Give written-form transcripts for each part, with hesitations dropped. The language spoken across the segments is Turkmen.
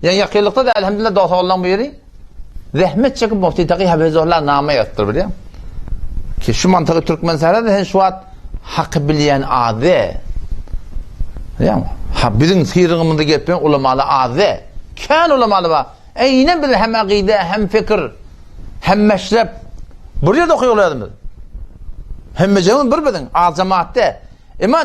Ýa ýakynlykda-da elhamdülillah dost-oglanlaň biri zähmet çekip Mufti Taki Hafizullah nama ýazypdyr bilýäň. Ki şu mantygy Türkmenistanda sen şu wagt haky bilýän az de. Bilýäňmi? Ha biziň syrygymyzda gelip ýören ulamalar az de. Kän ulamalar bar. Eýnen biz hem akyda, hem fikir, hem meşrep bir ýerde okaýarlar özümiz. Hemmejemiz bir biziň az jemaat de. Emma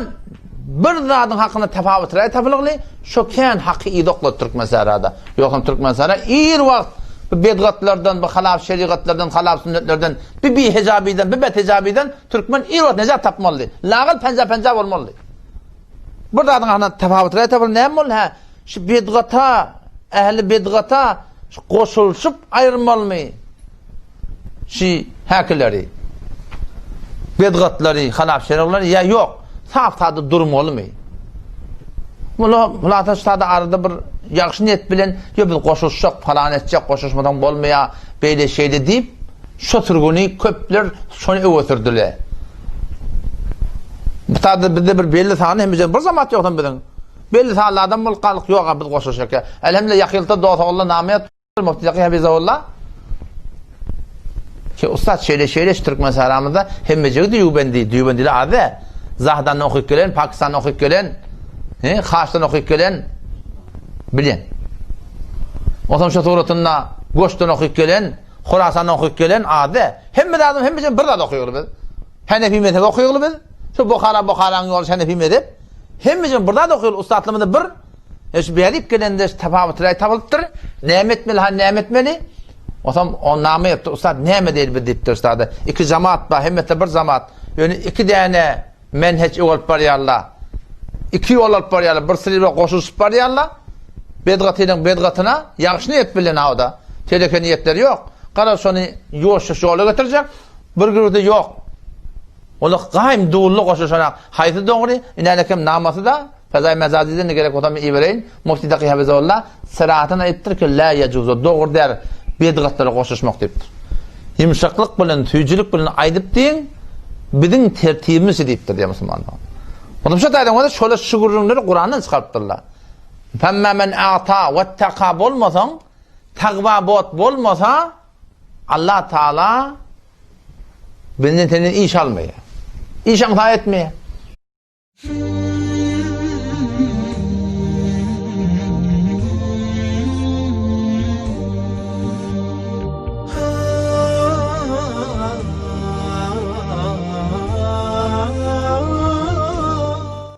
bir zadyň hakynda tapawut raý tapylygly, şo kän haky yz oklady türkmen sährada. Ýogsam türkmen sähra ir wagt bu bedgatlardan, bu halap şerigatlardan, halap sünnetlerden, bu bihejabydan, bu bethejabydan türkmen ir wagt nejat tapmalydy. Lagal penja-penja bolmalydy. Bir zadyň hakynda tapawut raý tapyldy, näme boldy hä? Şu bedgata, ähli bedgata şu goşulyşyp aýyrmalymy? Şi häkileri, bedgatlary, halap-şeriglary ýa ýok, sap-sada durmalymy? Muny hulasa şu sada arada bir ýagşy niýet bilen, ýok biz goşulyşjak, palan etjek, goşulyşmasaň bolmaýar, beýle-şeýle diýip, şo sürgüni köpler şony öňe sürdüler. Bu sada bizde bir belli sany hemmeje bir zamat ýogsam biziň. Belli sanly adam bolup galyk ýok, biz goşulyşjak. Elhamdülillah ýakynda dost-ogullar name Mufti Zaki Hafizahullah ki ussat şeýle şeýle şu türkmen saramyzda hemmejigi dýubendi, dýubendili az däl. Zahdandan okyp gelen, Pakistandan okyp gelen, he, Haşdan okyp gelen bilýän. Onsoň şu suratynda Goşdan okyp gelen, Horasandan okyp gelen az däl. Hemme zadyň hemmesi bir zat okaýarys biz. Hanefi mezhebi okaýarys biz. Şu Buhara Buharanyň ýoly Hanefi mezhep. Hemmesi bir zat okaýarys. Ussatlarymyz bir. E şu bärik gelende şu tapawut raý tapylypdyr. Näme etmeli, han näme etmeli? Osam o name ýokdur. Ussat näme diýeli biz diýipdir ussada. Iki jamaat bar, hemmesi bir jamaat. Ýöne iki däne menheç alyp barýarlar. Iki ýol alyp barýarlar. Bir syrýa goşulyşyp barýarlar. Bedgatynyň bedgatyna ýagşy niýet bilen awda. Teleke niýetleri ýok. Garaz şony ýuwaş-ýuwaş ýola getirjek. Bir gürde ýok. Olar gaýym dully goşulyşanak. Haýsy dogry? Inänekem namasy-da. Fezaý Mezaziden-de gerek bolsa men ibereýin. Mufti Taki Hafizahullah syratyn aýdypdyr ki, Lä ýejuzu, dogry däl bidgatlara goşulyşmak diýipdir. Ýumşaklyk bilen, süýjülik bilen aýdyp diýiň, biziň tertibimiz şu diýipdir diýýär musulmanlar. Onuň şu taýdan bolsa şolar şu gürrüňleri Kurandan çykarypdyrlar. Femma men a'ta wettaka bolmasaň, tagwa bot bolmasa, Allah Taala bizden senden iş almaýar. Iş aňsat etmeýär.